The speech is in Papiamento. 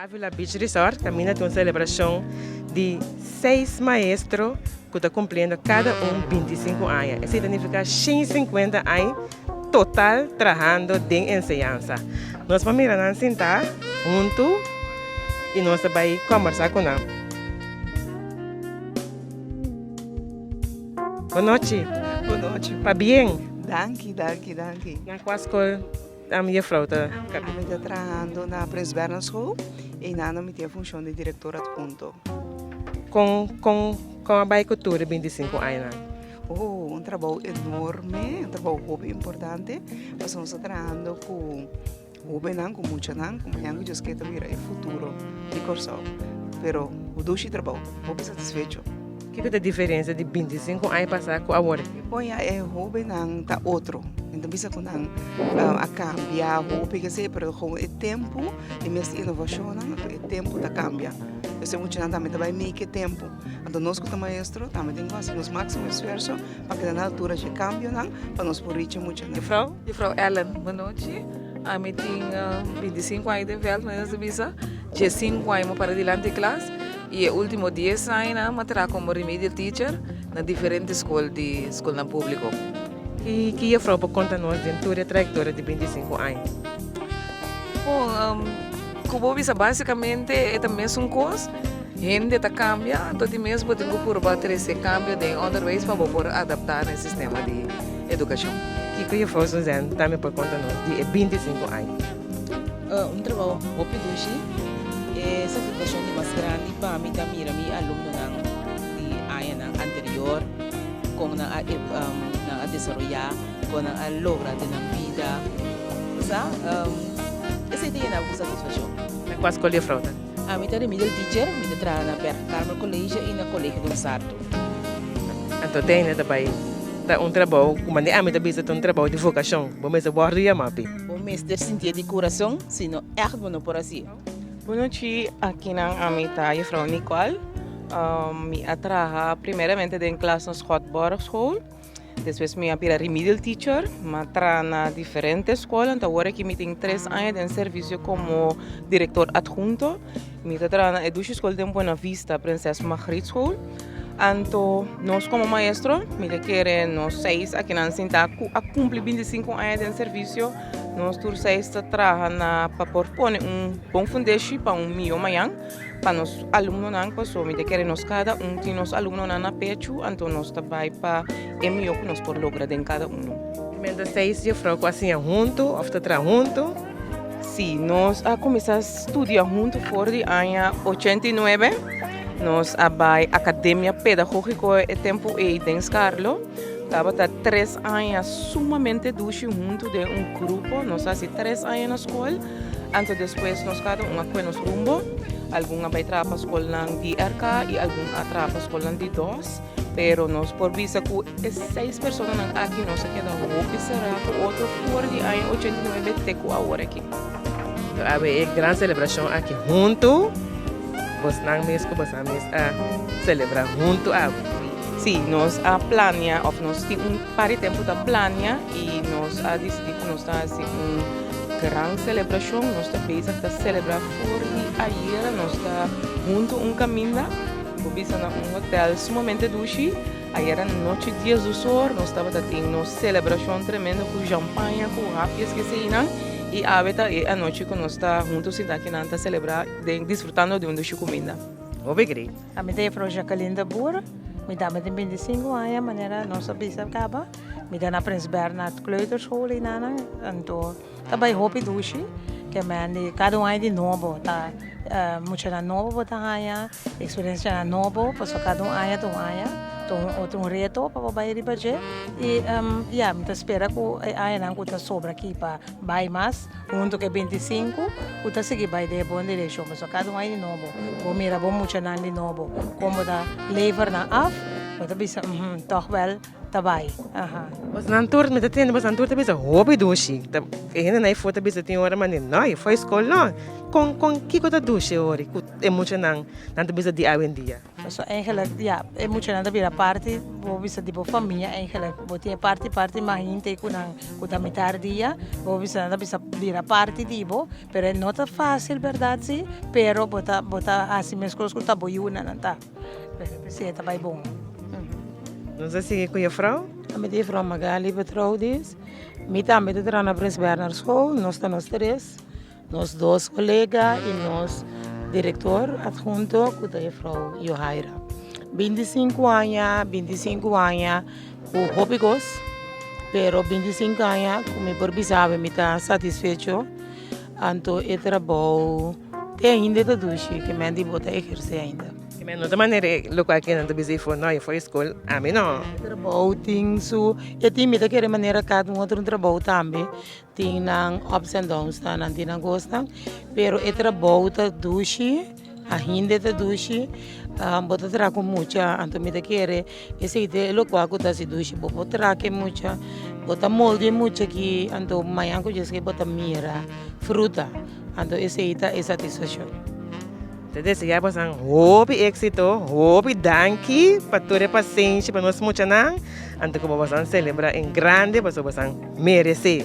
Avila Beach Resort kaminda tin un selebrashon di seis maestro ku ta kumpliendo kada un bintisinku aña. Esei ta nifiká shen sinkuenta aña total trahando den enseñansa. Nos por mira nan sintá huntu i nos ta bai kòmbersá ku nan. Bon nochi. Bon nochi. Pabien. Danki, danki, danki. Na kua skol juffrouw ta? Mi ta trahando na Prins Bernhard School i nan mi tin e funshon di direktor adhunto. Kon kon kon a bai ku tur e bintisinku añanan? Oh, un trabou enorme, un trabou hopi importante, pasobra nos ta trahando ku Hobennan ku muchanan ku mañan ku Dios ke ta mira e futuro di Kòrsou. Pero dushi trabou, hopi satisfecho. Kiko ta e diferensia di 25 aña pasá ku awor? Bon ya e hobennan ta otro. Mi ta bisa ku nan a kambia hopi kesei pero kon e tempu e mes inovashonnan anto e tempu ta kambia. P'esei muchanan tambe ta bai mei ku e tempu. Anto nos ku ta maestro tambe tin ku hasi nos máksimo esfuerso pa keda na altura dje kambionan pa nos por richa muchanan. Juffrouw? Juffrouw Ellen, bon nochi. Ami tin 25 aña den veld, manera nos ta bisa. 15 aña mi para dilanti klas y e ultimo 10 añanan mi a traha como remedial teacher na diferente skol di skolnan publico. Ki ki juffrouw por konta nos den tur e trayektoria di 25 aña? Bon, ku bo bisa basikamente e ta mesun kos. Hende ta kambia, anto di mes bo tin ku purba trese kambio den onderwijs pa bo por adaptá na e sistema di edukashon. Kiko Juffrouw Suzanne tambe por konta nos di e 25 aña? Un trabou hopi dushi. E satisfakshon di mas grandi pa mi ta mira mi alumnonan di añanan anterior kon nan a nan a desaroyá, kon nan a logra den nan bida. Sa, esei ta yena bo ku satisfakshon. Na kua skol Juffrouw ta? Ami ta remedial teacher, mi ta traha na Berg Carmel College y na Colegio Don Sarto. Anto te ta bai ta un trabou ku manera ami ta bisa ta un trabou di vokashon, bo mester wòrdu yamá p'e. Bo mester sintié di kurason, sino ègt bo no por hasié. Bon nochi, akinan ami ta juffrouw Nicole. Mi a traha primeramente den klas na Schotborgschool. Despues mi a bira remedial teacher, mi a traha na diferente skol, anto awor aki mi tin tres aña den servisio komo direktor adhunto. Mi ta traha na e dushi skol den Buena Vista, Prinses Margriet School. Anto nos komo maestro, mi ta kere nos seis akinan sinta ku a kumpli 25 aña den servisio, nos tur seis ta traha na pa por pone un bon fundeshi pa un mihó mañan. Pa nos alumnonan paso mi ta kere nos kada un tin nos alumnonan na pechu anto nos ta bai pa e mihó ku nos por logra den kada uno. Mientras seis jufrou ku a siña huntu òf ta traha huntu? Sí, nos a kuminsá studia huntu for di aña 89. Nos a bai Akademia Pedagógiko e tempu ei den Skarlo. Tabata tres aña sumamente dushi huntu den un grupo. Nos a hasi tres aña na skol. Anto despues nos kada un a kue nos rumbo. Algun a bai traha pa skolnan di RK i algun a traha pa skolnan di dos. Pero nos por bisa ku e seis personanan aki nos a keda hopi será ku otro for di aña 89 te ku awor aki. Awe e gran selebrashon aki huntu, bosnan mes ku bosnan mes a selebrá huntu awe. Sí, nos a plania òf nos tin un par di tempu ta plania i nos a disidí ku nos ta hasi un Gran celebracion, nos ta bezig ta celebra for di ayera, nos ta hunto un caminda, bo bisa na un hotel sumamente dushi, ayera nochi 12 or nos tabata tin nos celebracion tremendo cu champaña, cu hapjes keseinan, y awe ta e anochi cu nos ta hunto sinta akinan ta celebra den disfrutando di un dushi cuminda. Hopi great. Ami ta juffrouw Jacqueline de Boer, mi dama tin 25 aña manera nos a bisa caba. Mi ta na Prins Bernhard Kleuterschool einanan, anto ta bai hopi dushi, ke men di kada un aña di nobo ta muchanan nobo bo ta haña, eksperensianan nobo, pasobra kada un aña ta un aña, ta un otro un reto pa bo bai riba dje, i ya mi ta spera ku e añanan ku ta sobra aki pa bai mas huntu ku e 25 ku ta sigui bai den e bon direkshon, pasobra kada un aña di nobo bo mira bo muchanan di nobo kon bo ta lever nan af, bo ta bisa tòg wèl. Ta bai, aha. Bosnan tur, mi ta tende bosnan tur ta bisa hopi dushi. Ta e hendenan ei for ta bisa tin ora mane no, e for skol no. Kon kon kiko ta dushi e ora ku e muchanan nan ta bisa di awendia? Pasobra eigenlijk, ya, e muchanan ta bira parti, bo bisa di bo famia eigenlijk. Bo tin e parti parti mahinte ku nan ku ta mitar dia, bo bisa nan ta bisa bira parti di bo, pero e no ta fácil bèrdat si, pero bo ta bo ta hasi meskos ku ta bo yunan nan ta. P'esei ta bai bon. Nos a sigui ku jefrou. Ami ta jefrou Magali Petroudis. Mi tambe ta traha na Prins Bernhard School. Nos ta nos tres. Nos dos kolega i nos direktor adhunto ku ta jefrou Johaira. 25 aña, 25 aña ku hopi kos, pero 25 aña ku mi por bisa awe mi ta satisfecho. Anto e trabou te ainda ta dushi ke men di bo ta ehersé ainda. Ke men no ta manera e lokual ke nan ta bisa ei for no, ei for e skol, ami no. E trabou tin su, e tin mi ta kere manera kada un otro trabou tambe tin nan ups and downs nan, nan tin nan kosnan, pero e trabou ta dushi, ainda ta dushi, bo ta traha ku mucha, anto mi ta kere Esei ta e lokual ku ta hasi dushi. Bo por traha ku e mucha, bo ta moldia e mucha aki, anto mañan ku djes bo ta mira fruta. Anto esei ta e satisfakshon. Ta deseá bosan hopi éksito, hopi danki pa tur e pasenshi pa nos muchanan, anto ku bo bosan selebrá en grande pasobra bosan meresé.